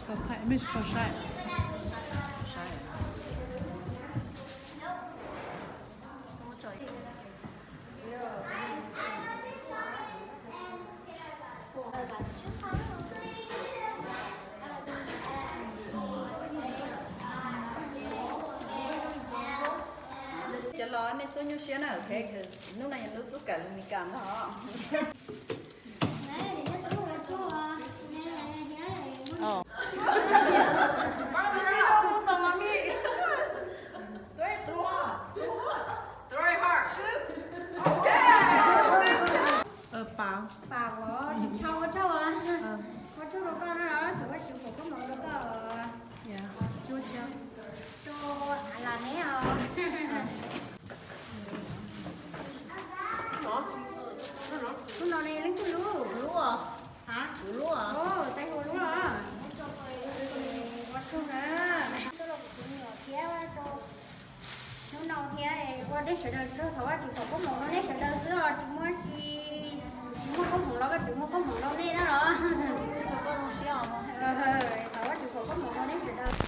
Tau thaij, mej tsis tau saib. Cov los nej xub nyuaj siab na, ok, hnub no yog hnub tub kawm lus Meskas ntag os. Three, two, one. Three, two, one. Three hard. Pam, pam os, tsis tshua ua tsaug, ua tsaug rau koj na los thov Vajtswv foom koob hmoov rau koj. Rau las neb os. Hnub no ne leej twg lub? Lub os. Ha? Kuv lub os. Tais Hua lub os. Ua tsaug na. Tuaj los kuv tus me nyuam thiab rau hnub no thiab ua nej sawv daws tsaug, thov Vajtswv foom koob hmoov rau nej sawv daws xwb os, tsis muaj tsis, tsis muaj koob hmoov los Vajtswv muaj koob hmoov rau nej na los. Thov Vajtswv foom koob hmoov rau nej sawv daws.